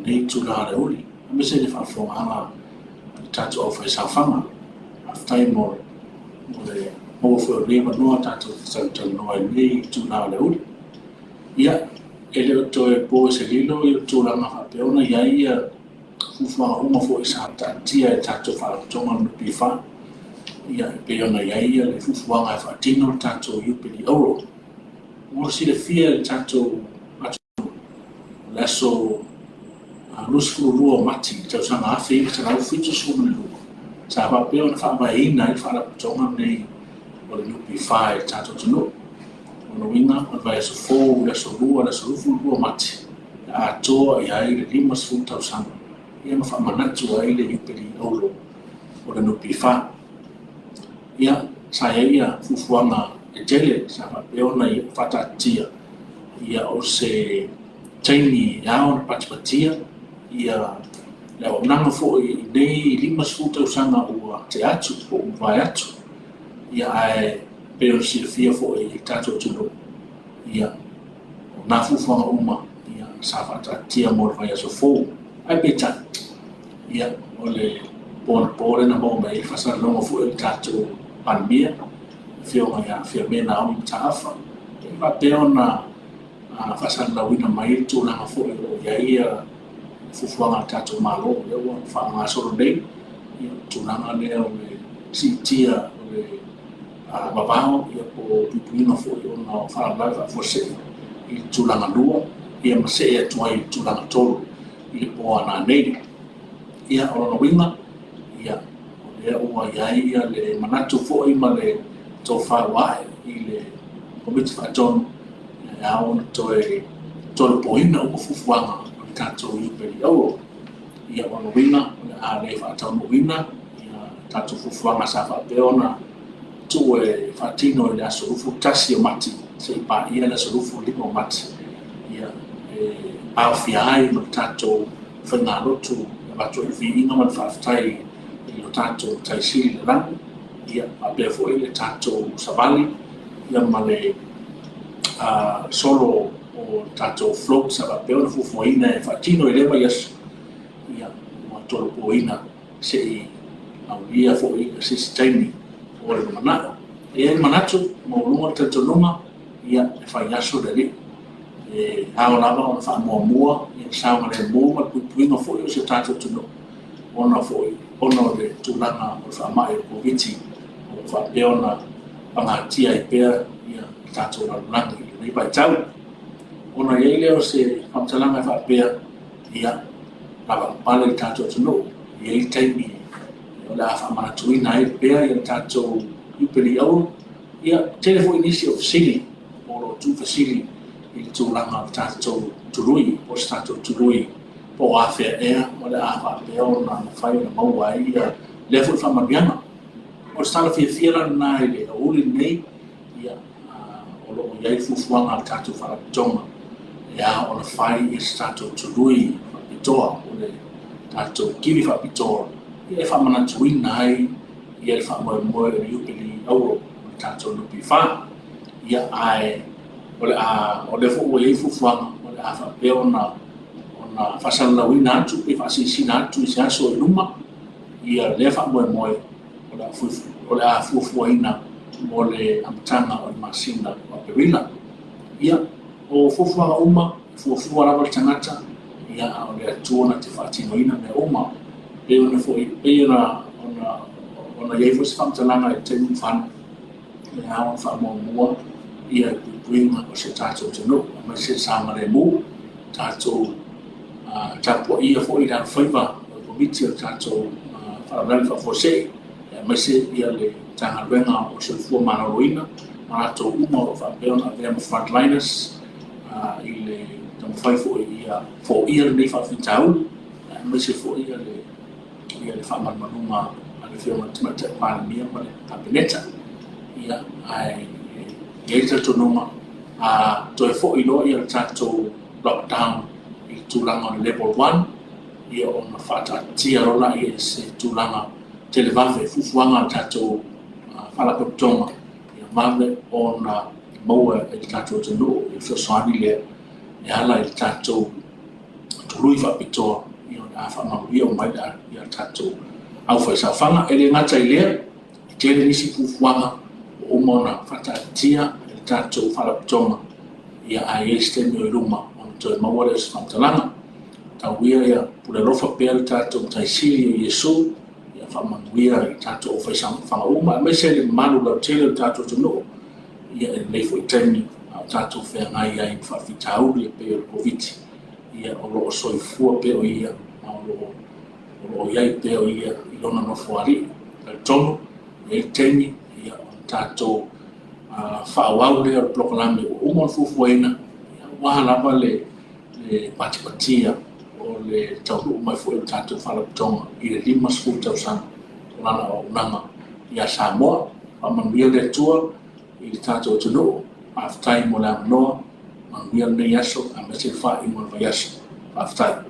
lenei itula o le aoauli, aemaise le faafofogaaga a le tatou aufaisaofaga. Faafetai mo le maua foi o lenei avanoa tatou te talatalanoa ai i lenei itula o le aoauli. Ia, e le o toe po i se lilo le tulaga faapea ona i ai fuafuaga uma foi sa taatia e le tatou Faalapotopotoga o le NPF, ia, e pei ona i ai le fuafuaga e faatino le tatou Iupeli Auro. Mo le silafia e le tatou atunuu, o le aso 22 o Mati i le tausaga 1972, sa faapea ona faavaeina ai le Faalapotopotoga lenei o le NPF i le tatou atunuu. O lona uiga, o le vaiaso fou i le aso Lua, le aso 22 o Mati, e atoa i ai le 50 tausaga ia ma faamanatu ai le Iupeli Auro o le NPF. Ia, sa i ai ia fuafuaga e tele sa faapea ona faataatitia ia o se taimi e ao ona patipatia ia le auaunaga foi i nei 50 tausaga ua tea atu po ua mavae atu. Ia ae pei ona silafia foi e le tatou atunuu, ia, o nā fuafuaga uma ia, sa faataatitia mo le vaiaso fou. Ae peitai, ia, o le po anapo lea na maua mai ai le faasalalauga foi a le tatou Palemia, le Afioga ia Fiame Naomi Mataafa, e faapea ona faasalalauina mai le tulaga foi o lo o i ai ia fuafuaga a le tatou Malo, lea ua faagasolo nei, ia, le tulaga lea o le siitia o le vavao po o puipuiga foi ona o faalavelave faafuasei i le tulaga 2 ia ma see atu ai i le tulaga 3 i le po a nanei. Ia, o lona uiga, ia, o lea ua i ai ia le manatu foi ma le tofa ua ae i le Komiti Faatonu e ao ona toe tolopoina uma fuafuaga o le tatou Iupeli Auro. Ia, o lona uiga, o le a le faataunuuina ia tatou fuafuaga sa faapea ona tuu e faatino i le aso 21 o Mati seia paia le aso 25 o Mati, ia, e aofia ai ma le tatou faigalotu e avatu ai le viiga ma le faafetai i lo tatou Matai Sili i le lagi, ia, faapea foi le tatou savali ia ma le solo o le tatou float sa faapea ona fuafuaina e faatino i lea vaiaso, ia, ua tolopoina se i aulia foi se isi taimi o le lumanai. E i ai le manatu, maualuga le talitonuga, ia, e fai aso le Alii. E ao lava ona faamuamua le saogalemu ma le puipuiga foi o si o tatou atunuu, ona foi ona o le tulaga o le faamai o le Koviti o lo o faapea ona pagatia ai pea le tatou lalolagi i lenei vaitau. Ona i ai lea o se faamatalaga e faapea, Ia, lavapapale le tatou atunuu, e i ai le taimi o le a faamanatuina ai pea le tatou Iupeli Auro. Ia, tele foi nisi o fesili o lo o tuufesili i le tulaga o le tatou tului, po o se tatou tului po o afea ea o le a faapea ona mafai ona maua ai lea foi faamanuiaga. O se tala fiafia la lena i le aoauli lenei, ia, o lo o i ai fuafuaga a le tatou Faalapotopotoga e ao ona fai i se tatou tului faapitoa, o le tatou kivi faapitoa e faamanatuina ai ia le faamoemoe o le Iupeli Auro o le tatou NPF. Ia, ae o le a, o lea foi ua i ai fuafuaga o le a faapea ona ona faasalalauina atu pe faasilasila atu i se aso i luma ia lea faamoemoe o le a fuafuaina mo le amataga o le masina o Aperila. Ia, o fuafuaga uma, e fuafua lava le tagata, ia, a o le Atua na te faatinoina mea uma. Pei ona foi, pei ona, ona, ona i ai foi se faamatalaga i le taimi ua fano, e ao ona faamuamua ia le puipuiga o si o tatou atunuu, aemaise le saogalemu, tatou tapuaia foi le alofaiva o le Komiti o le tatou Faalavelave Faafuasei, aemaise le Matagaluega o le Soifua Maloloina ma latou uma o lo o faapea ona avea ma frontliners i le taumafai foi ia foia lenei faafitauli, aemaise foi le faamalumaluga a le Afioga i le Tamaitai Palemia ma le Kapeneta. Ia, ae i ai le talitonuga, a toe foi loa le tatou lockdown i le tulaga o le level 1, ia ona faataatitia loa lea i se tulaga televave, fuafuaga a le tatou Faalapotopotoga ia vave ona maua e le tatou atunuu le fesoasoani lea e ala i le tatou tului. tului faapitoa, ia o le a faamanuia uma ai a tatou aufaisaofaga. E le gata i lea, e tele nisi fuafuaga ua uma ona faataatitia e le tatou Faalapotopotoga, ae i ai se taimi o i luma ona toe maua lea o se faamatalaga. Tau ia ia pule alofa pea lo tatou Matai Sili o Iesu ia faamanuia i tatou aufaisaofaga uma aemaise le mamalu lautele o le tatou atunuu i lenei foi taimi a o tatou feagai ai ma faafitauli e pei o le Koviti-19, o lo o soifua pea o Ia ma o lo o i ai pea o Ia i Lona Nofoalii. E talitonu e i ai le taimi ona tatou faaauau lea o le polokalame ua uma ona fuafuaina aua lava le patipatia o le taunuu mai foi o le tatou Faalapotopotoga i le 50 tausaga o lana auaunaga ia Samoa. Faamanuia le Atua i le tatou atunuu. Faafetai mo le avanoa. Manuia lenei aso aemaise le faaiuga o le vaiaso. Faafetai.